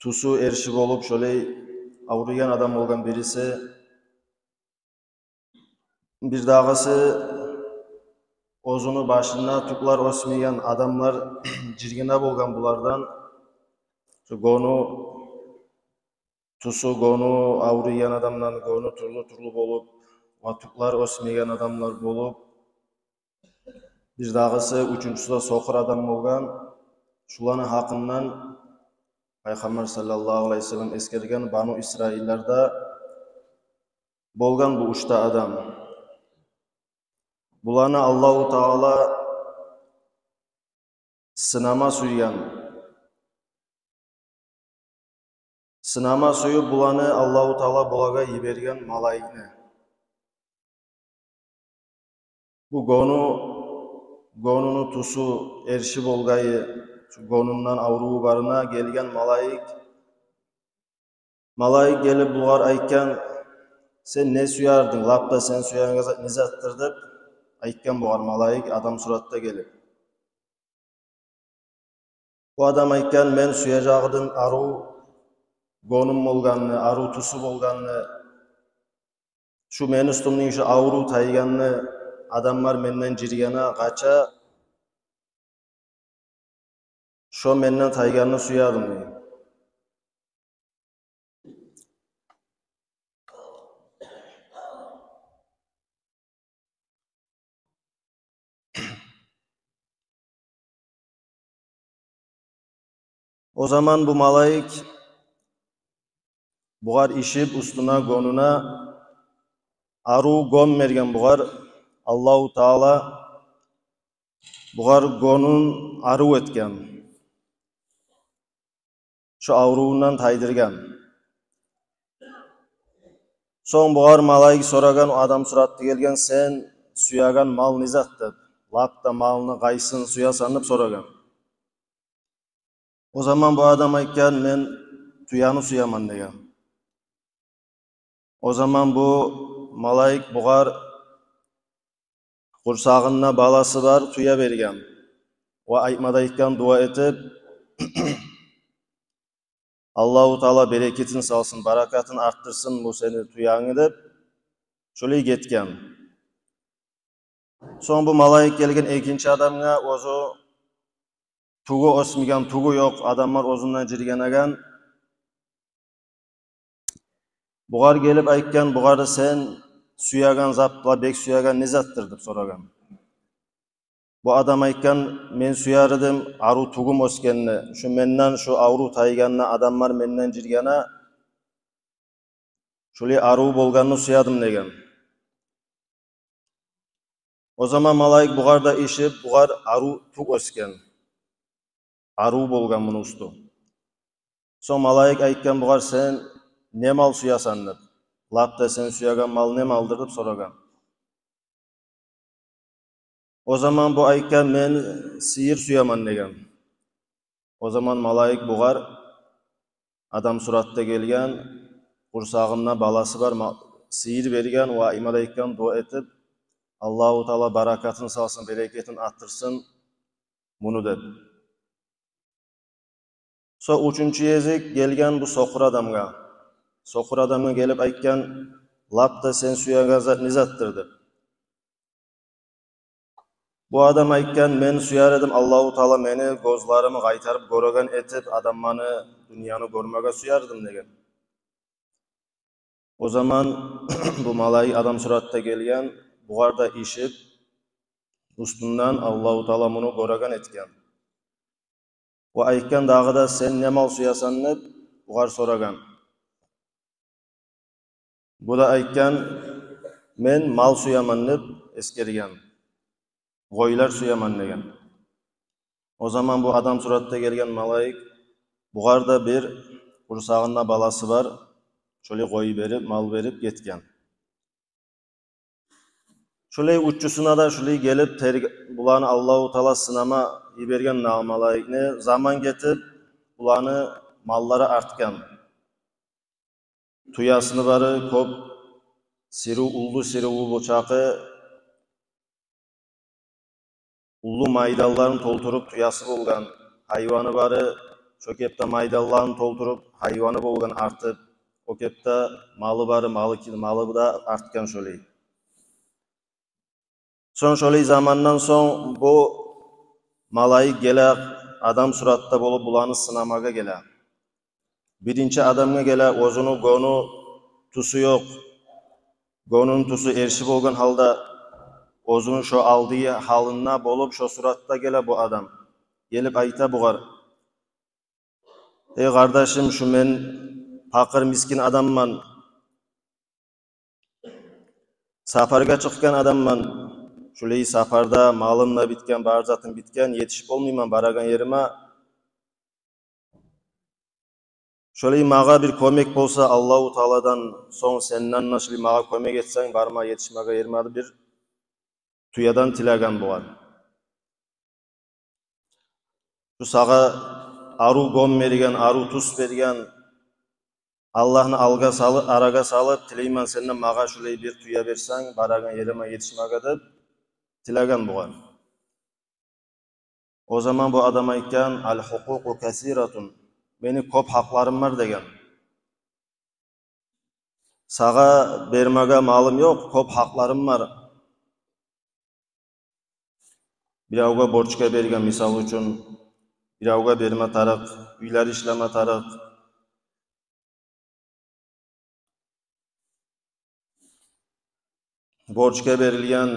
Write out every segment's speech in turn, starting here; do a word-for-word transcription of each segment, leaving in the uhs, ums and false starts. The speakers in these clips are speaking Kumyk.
тюсю эрши болуп, шолай авруйгъан адам болгъан бириси. Бирдагъысы оьзюню башына тюклер оьсмейген адамлар жыйгъана болгъан булардан. Шу гёню тюсю, гёню авруйгъан адамдан гёню тюрлю-тюрлю болуп, ва тюклер оьсмейген адамлар болуп, бирдагъысы, уьчюнчюсю де сокъур адам болгъан. Шуланы гьакъындан Пайхаммар саллаллагьу алайгьи ва саллам эсгерген, Бану Исраиллерде болгъан бу уьч де адам. Буланы Аллагьу Таала сынама сюйген. Сынама сююп, буланы Аллагьу Таала булагъа йиберген малайикни. Бу гёню, гёнюню тюсю эрши болгъайы, шу гёнюнден авруву барына гелген малайик. Малайик гелип бугъар айтгъан: «Сен не сюярдынг? Лап да сен сюягъан зат не затдыр?» — деп айтгъан бугъар малайик адам суратда гелип. Бу адам айтгъан: «Мен сюежек эдим арив гёнюм болгъанны, арив тюсю болгъанны. Шу мени уьстюмден шу аврув тайгъанны, адамлар менден жыйгъана, къача, шо менден тайгъанны сюе эдим», — деген. О заман бу малайик бугъар ишип, уьстюне, гёнюне арив гён берген бугъар. Аллагьу Таала бугъар гёнюн арив этген, шо аврувундан тайдыргъан. Сонг бугъар малайик сорагъан, о адам суратда гелген: «Сен сюеген мал не затдыр?» — деп, лап да малны къайсын сюесен деп сорагъан. О заман бу адам айтгъан: «Мен тюени сюемен», — деген. О заман бу малайик бугъар къурсагъында баласы бар тюе берген ва айтма да айтгъан, дуа этип: «Аллагьу Таала берекетин салсын, баракатын артдырсын бу сени тюенгни», — деп, шолай гетген. Сонг бу малайик гелген экинчи адамгъа, оьзю тюгю оьсмеген, тюгю ёкъ, адамлар оьзюнден жыйгъанагъан. Бугъар гелип айтгъан бугъар: «Сен сюеген зат, бек сюеген не затдыр?» — деп сорагъан. Бу адам айтгъан: «Мен сюер эдим арив тюгюм оьсгенни, шу менден шу аврув тайгъанны, адамлар менден жыйгъана, шолай арив болгъанны сюе эдим», — деген. О заман малайик бугъар да ишип, бугъар арив тюк оьсген, арив болгъан муну уьстю. Сонг малайик айтгъан бугъар: «Сен не мал сюесен?» — деп. «Лап да сен сюеген мал не малдыр?» — деп сорагъан. О заман бу айтгъан: «Мен сыйыр сюемен», — деген. О заман малайик бугъар, адам суратда гелген, къурсагъында баласы бар, ма-, сыйыр берген ва айтма да айтгъан, дуа этип: «Аллагьу Таала баракатын салсын, берекетин артдырсын муну», — деп. Сонг уьчюнчю гезик гелген бу сокъур адамгъа. Сокъур адамгъа гелип айтгъан: «Лап да сен сюеген зат не затдыр?» — деп. Бу адам айтгъан: «Мен сюер эдим Аллагьу Таала мени гёзлеримни къайтарып гёреген этип, адамланы, дюньяны гёрмеге сюер эдим», — деген. О заман бу малайик адам суратда гелген, бугъар да ишип, уьстюнден Аллагьу Таала муну гёреген этген. Ва айтгъан дагъы да: «Сен не мал сюесен?» — деп бугъар сорагъан. Бу да айтгъан: «Мен мал сюемен», — деп эсгерген. «Къойлар сюемен», — деген. О заман бу адам суратда гелген малайик бугъар да бир къурсагъында баласы бар шолай къой берип, мал берип гетген. Шолай уьчюсюне де шолай гелип терг-, буланы Аллагьу Таала сынама йиберген, нагъы малайикни. Заман гетип, буланы маллары артгъан. Тюесини бары кёп, сирив, уллу сирив, уллу чакъы, уллу майданларын толтуруп тюеси болгъан, гьайваны бары шо кепде майданларын толтуруп, гьайваны болгъан артып, о кепде малы бары, малы ки-, малы да артгъан шолай. Сонг шолай замандан сонг бу малайик геле, адам суратда болуп, буланы сынамагъа геле. Биринчи адамгъа геле, оьзюню гёню тюсю ёкъ, гёнюню тюсю эрши болгъан гьалда, оьзюню шо алдагъы гьалында болуп, шо суратда геле бу адам. Гелип айта бугъар: «Эй къардашым, шу мен пакъыр, мискин адамман, сапаргъа чыкъгъан адамман. Шулай сапарда малым да битген, бар затым битген, етишип болмайман барагъан ериме. Шолай магъа бир кёмек болса Аллагьу Тааладан, сонг сенден де шолай магъа кёмек этсенг, барма, етишмеге ериме», — деп бир тюеден тилеген бугъар. Шу сагъа арив гён берген, арив тюс берген Аллагьны алгъа салып, арагъа салып, тилеймен сенден, магъа шулай бир тюе берсенг, барагъан ериме етишмеге, деп тилеген бугъар. О заман бу адам айтгъан: «Ал-хукъукъу касиратун, мени кёп гьакъларым бар», — деген. «Сагъа бермеге малым ёкъ, кёп гьакъларым бар. Биревге борчгъа берген, мисал учун, биревге берме тарыкъ, уьйлер ишлеме тарыкъ, борчгъа берилген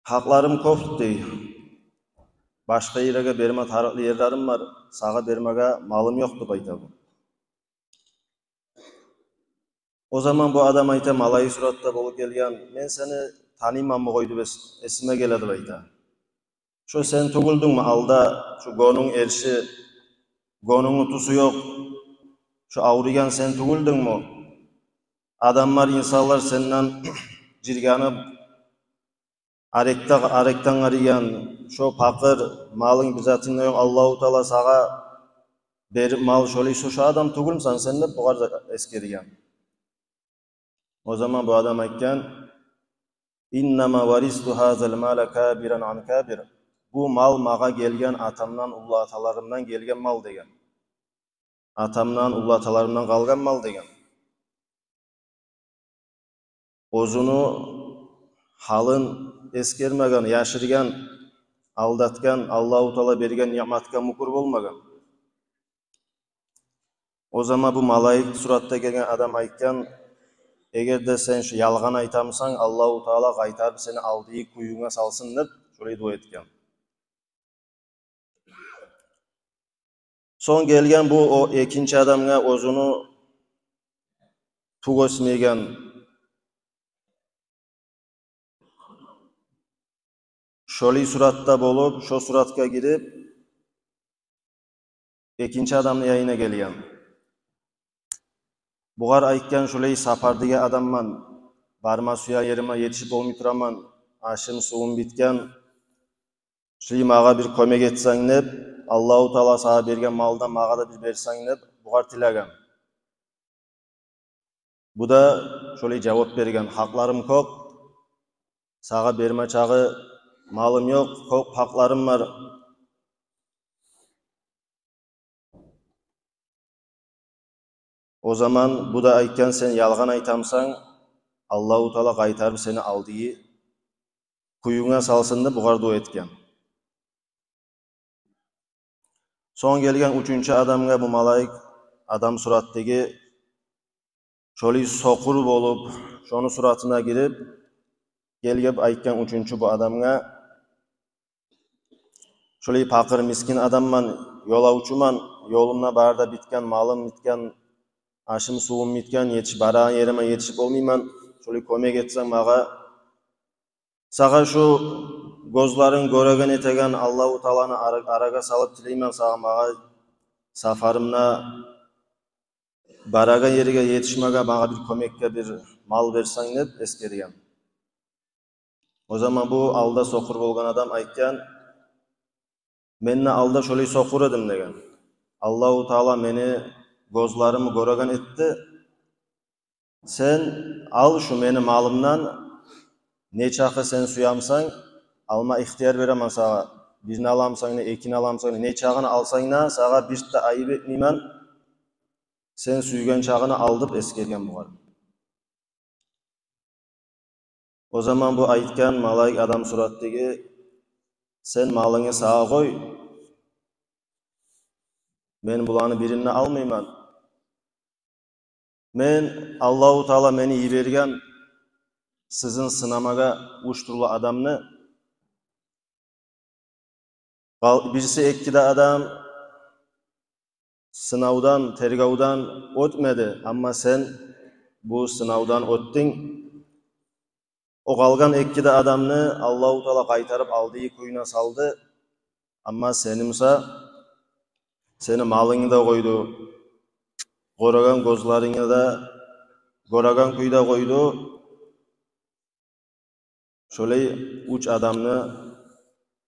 гьакъларым кёп, — дей. — Башгъа ерлеге берме тарыкълы ерлерим бар, сагъа бермеге малым ёкъ», — деп айта бу. О заман бу адам айта, малайик суратда болуп гелген: «Мен сени таныйманмы къой деп эс-, эсиме геле», — деп айта. «Шо сен тюгюлдюнгмю алда, шо гёнюнг эрши, гёнюнгню тюсю ёкъ, шо авруйгъан сен тюгюлдюнгмю? Адамлар, инсанлар сенден жиргенип, арекде, арекден къарыйгъан, шо пакъыр, малынг, бир затынг да ёкъ, Аллагьу Таала сагъа берип мал, шолай шо, шо адам тюгюлмюсен сен?» — деп бугъар да эсгерген. О заман бу адам айтгъан: «Иннама варису гьазал мала кабиран ан кабир. Бу мал магъа гелген атамдан, уллу аталарымдан гелген мал», — деген. «Атамдан, уллу аталарымдан къалгъан мал», — деген. Оьзюню гьалын эсгермеген, яшыргъан, алдатгъан, Аллагьу Таала берген ниъматгъа мюкюр болмагъан. О заман бу малайик суратда гелген адам айтгъан: «Эгер де сен шу ялгъан айтамысан, Аллагьу Таала къайтарып сени алдагъы кююнге салсын», — деп шолай дуа этген. Сонг гелген бу о экинчи адамгъа, оьзюню тюк оьсмейген, шолай суратда болуп, шо суратгъа гирип, экинчи адамны янына гелген. Бугъар айтгъан: «Шолай сапардагъы адамман, барма сюе ериме етишип болмай тураман, ашым, сувум битген. Шолай магъа бир кёмек этсенг деп, Аллагьу Таала сагъа берген малдан магъа да бир берсенг», — деп бугъар тилеген. Бу да шолай жавап берген: «Гьакъларым кёп, сагъа берме чакъы малым ёкъ, кёп гьакъларым бар». О заман бу да айтгъан: «Сен ялгъан айтамысан, Аллагьу Таала къайтарып сени алдагъы кююнге салсын», — деп бугъар дуа этген. Сонг гелген уьчюнчю адамгъа бу малайик, адам суратдагъы, шолай сокъур болуп, шону суратына гирип, гелген, айтгъан уьчюнчю бу адамгъа: «Шолай пакъыр, мискин адамман, ёлавчуман, ёлумда бары да битген, малым битген, ашым, сувум битген, етиш-, барагъан ериме етишип болмайман. Шолай кёмек этсенг магъа, сагъа шу гёзлеринг гёреген этеген Аллагьу Тааланы ара-, арагъа салып тилеймен сагъа, магъа сапарымда, барагъан ерге етишмеге магъа бир кёмекге бир мал берсенг», — деп эсгерген. О заман бу алда сокъур болгъан адам айтгъан: «Мен де алда шолай сокъур эдим, — деген. — Аллагьу Таала мени гёзлеримни гёреген этди. Сен ал шу мени малымдан, нечакъы сен сюемсен, алма ихтияр беремен сагъа. бирни аламсан да, экини аламсан да, нечакъыны алсанг да, сагъа бир де айып этмеймен, сен сюйген чакъыны ал деп эсгерген бугъар. О заман бу айтгъан малайик адам суратдагъы: «Сен малынгны сагъа къой, мен буланы бирин де алмайман. Мен, Аллагьу Таала мени йиберген сизин сынамагъа уьч тюрлю адамны. Къал-, бириси эки де адам сынавдан, тергевден оьтмеди, амма сен бу сынавдан оьтдюнг. О къалгъан эки де адамны Аллагьу Таала къайтарып алдагъы кюйюне салды. Амма сени буса, сени малынгны да къойду, гёреген гёзлерингни де гёреген кюйде къойду». Шолай уьч адамны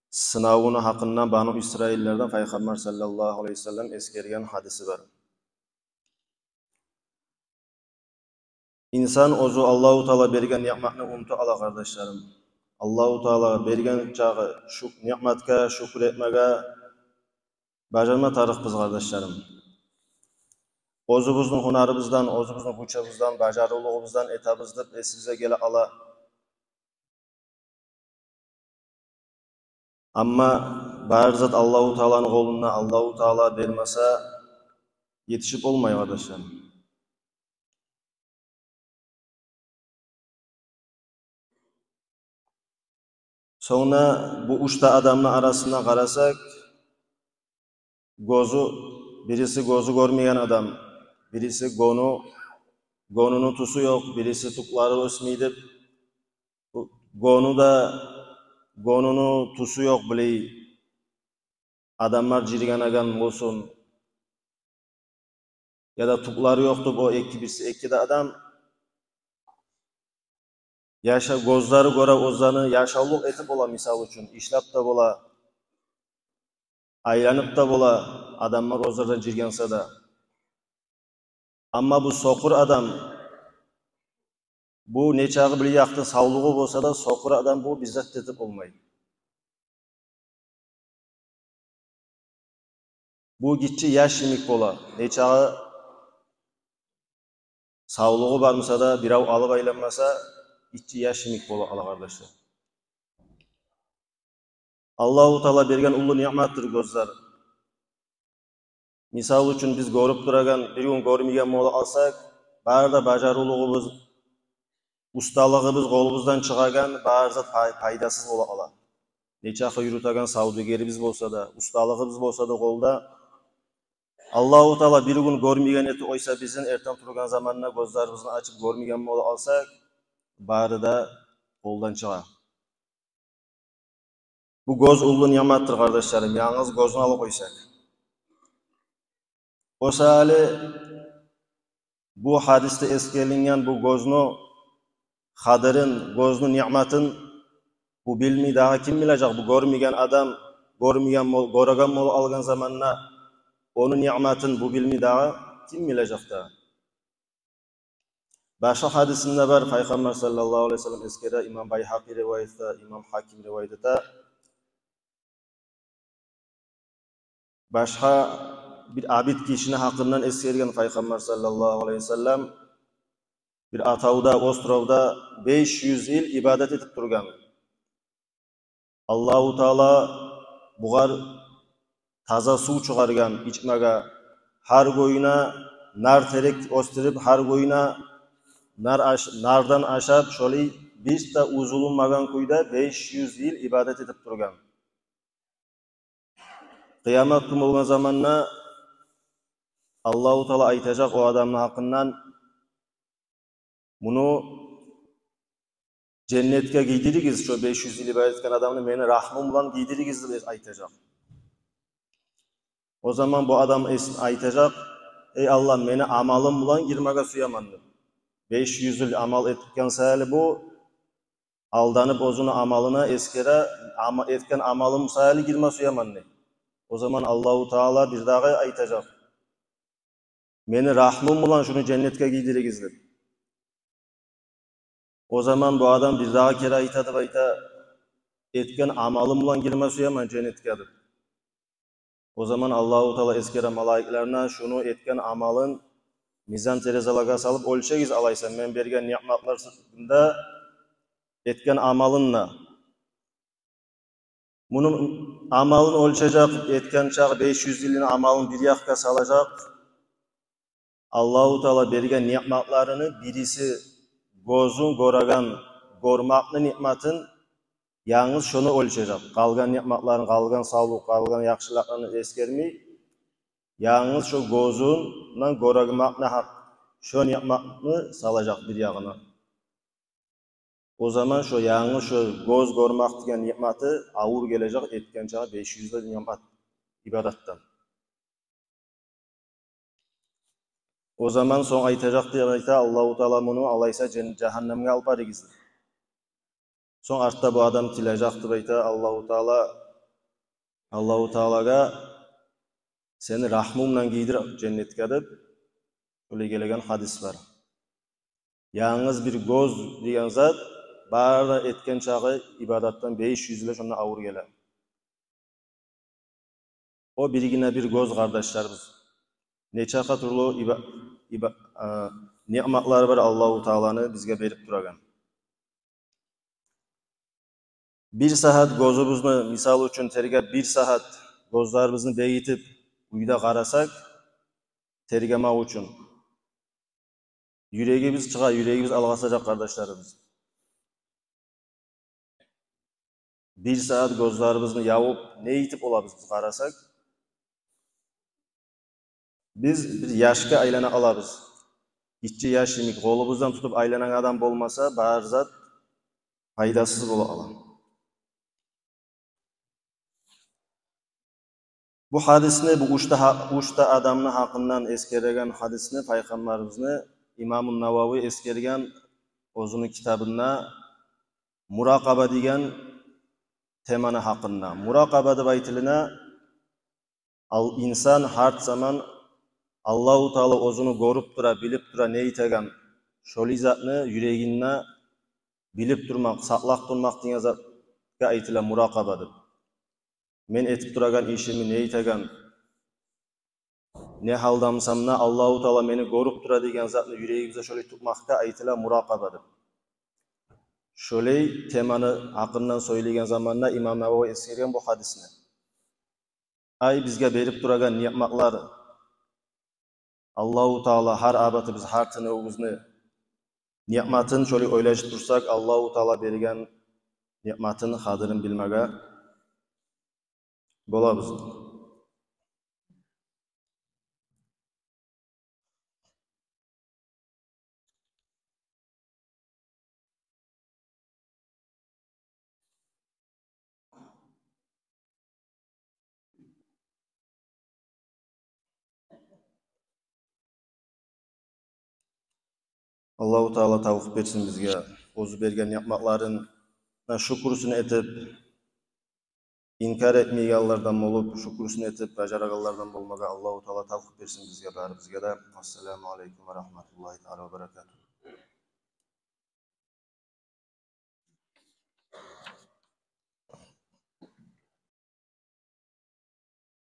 сынавуну гьакъындан Бану Исраиллерден Пайхаммар саллаллагьу алайгьи ва саллам эсгерген гьадиси бар. Инсан оьзю Аллагьу Таала берген ниъматны унута ала, къардашларым. Аллагьу Таала берген чакъы шу ниъматгъа шюкюр этмеге бажарма тарыкъбыз, къардашларым. Оьзюбюзню гьунарыбыздан, оьзюбюзню гючюбюзден, бажарывлугъубуздан этебиз деп эсибизге геле ала. Амма бары зат Аллагьу Тааланы къолунда, Аллагьу Таала бермесе, етишип болмай, къардашларым. Сонг да бу уьч де адамны арасына къарасакъ, гёзю, бириси гёзю гёрмейген адам, бириси гёну, гёнюню тюсю ёкъ, бириси тюклери оьсмей деп, гёну де, гёнюню тюсю ёкъ, билей, адамлар жыйгъанагъан болсун, яда тюклери ёкъ деп о эки, бириси эки де адам яша-, гёзлери гёре оьзлени, яшавлукъ этип бола, мисал учун, ишлеп де бола, айланып да бола, адамлар оьзлерден жыйгъанса да. Амма бу сокъур адам, бу нечакъы бир якъда савлугъу болса да, сокъур адам бу бир зат этип болмай. Бу гиччи яш йимик бола. Нечакъы савлугъу бар буса да, бирев алып айланмаса, гиччи яш йимик бола къала, къардашлар. Аллагьу Таала берген уллу ниъматдыр гёзлер. Мисал учун, биз гёрюп турагъан, бир гюн гёрмейген болуп къалсакъ, бары да бажарывлугъубуз, усталыгъыбыз, къолубуздан чыгъагъан бары зат пай-, пайдасыз бола къала. Нечакъы юрютеген савдюгерибиз болса да, усталыгъыбыз болса да къолда, Аллагьу Таала бир гюн гёрмейген этип къойса бизин, эртен тургъан заманда гёзлерибизни ачып гёрмейген болуп къалсакъ, бары да къолдан чыгъа. Бу гёз уллу ниъматдыр, къардашларым, янгыз гёзню алып къойсакъ. О саялы бу гьадисде эсгерилген бу гёзню къадирин, гёзню ниъматын бу билмей дагъы ким билежек? Бу гёрмейген адам, гёрмейген бол-, гёреген болуп къалгъан заманда ону ниъматын бу билмей дагъы ким билежек дагъы? Башгъа гьадисинде бар, Пайхаммар саллаллагьу алайгьи ва саллам эсгере, имам Байгьакъи риваят эте, имам Гьаким риваят эте. Башгъа бир абид гишини гьакъындан эсгерген Пайхаммар саллаллагьу алайгьи ва саллам, бир атавда, островда беш юз йыл ибадат этип тургъан. Аллагьу Таала бугъар таза сув чыгъаргъан ичмеге, гьар гюйюне нар терек оьсдюрюп, гьар гюйюне нар аш-, нардан ашап, шолай бир де уьзюлмеген кюйде беш юз йыл ибадат этип тургъан. Къыямат гюн болгъан заманда Аллагьу Таала айтажакъ о адамны гьакъындан: «Муну женнетге гийдиригиз, шо беш юз йыл ибадат этген адамны мени рагьмум булан гийдиригиз», – деп айтажакъ. О заман бу адам эс-, айтажакъ: «Эй Аллагь, мени амалым булан гирмеге сюемен», – деп. Беш юз йыл амал этген саялы бу алданып оьзюню амалына, эсгере, ама-, этген амалым саялы гирме сюемен дей. О заман Аллагьу Таала бир дагъы айтажакъ: «Мени рагьмум булан шуну женнетге гийдиригиз», – деп. О заман бу адам бир дагъы керен айта деп айта: этген амалым булан гирме сюемен женнетге», — деп. О заман Аллагьу Таала эсгере малайиклерине: «Шуну этген амалын мизан терезелагъа салып оьлчегиз алайса, мен берген ниъматларында этген амалын да». Муну амалын оьлчежек, этген чагъы беш юз йылны амалын бир якъгъа салажакъ. Аллагьу Таала берген ниъматларыны бириси, гёзюн гёреген, гёрмекни ниъматын, янгыз шону оьлчежек. Къалгъан ниъматларын, къалгъан савлукъ, къалгъан яхшылыкъларын эсгермей, янгыз шо гёзюнден гёрмекни гьакъ, шо ниъматны салажакъ бир ягъына. О заман шо янгыз шо гёз гёрмек деген ниъматы авур гележек этген чагъы беш юз йыл ниъмат, ибадатдан. О заман сонг айтажакъ деп айта Аллагьу Таала муну: «Алайса жан-, жагьаннемге алып барыгъыз», — деп. Сонг артда бу адам тилежек деп айта Аллагьу Таала, Аллагьу Таалагъа: «Сени рагьмунгдан гийдир женнетге», — деп. Шолай гелеген гьадис бар. Янгыз бир гёз деген зат бары да этген чагъы ибадатдан беш юз йыл шондан авур геле. О биргине бир гёз, къардашларыбыз. Нечакъы тюрлю иба-, иба-, а, ниъматлары бар Аллагьу Тааланы бизге берип турагъан. Бир сагьат гёзюбюзню, мисал учун, тергеп, бир сагьат гёзлерибизни бегитип, уьйде къарасакъ, тергемек учун, юрегибиз чыгъа, юрегибиз алгъасажакъ, къардашларыбыз. Бир сагьат гёзлерибизни ябып, не этип болабыз биз къарасакъ? Биз бир яшгъа айлана алабыз. Гиччи яш йимик, къолубуздан тутуп айланагъан адам болмаса, бары зат пайдасыз бола къала. Бу гьадисни, бу уьч де гьа-, уьч де адамны гьакъындан эсгереген гьадисни, Пайхаммарыбызны, Имамун Нававий эсгерген оьзюню китабында муракъаба деген теманы гьакъында. Муракъаба деп айтылына, ал-, инсан гьар заман Аллагьу Таала оьзюню гёрюп тура, билип тура, не этеген, шолай затны юрегинде билип турмакъ, сакълап турмакъ деген затгъа айтыла муракъаба деп. Мен этип турагъан ишимни, не этеген, не гьалдамысам да, Аллагьу Таала мени гёрюп тура деген затны юрегибизде шолай тутмакъгъа айтыла муракъаба деп. Шолай теманы гьакъындан сёйлеген заманда Имам Нававий эсгерген бу гьадисни. Ай, бизге берип турагъан ниъматлар, Аллагьу Таала гьар абатыбыз, гьар тынывубузну ниъматын шолай ойлашып турсакъ, Аллагьу Таала берген ниъматын къадирин билмеге болабыз. Аллагьу Таала тавфикъ берсин бизге оьзю берген ниъматларына шюкюрсюн этип, инкар этмейгенлерден болуп, шюкюрсюн этип бажарагъанлардан болмагъа Аллагьу Таала тавфикъ берсин бизге, барыбызгъа да. Ассаламу алейкум ва рагьматуллагьи таала ва баракатугь.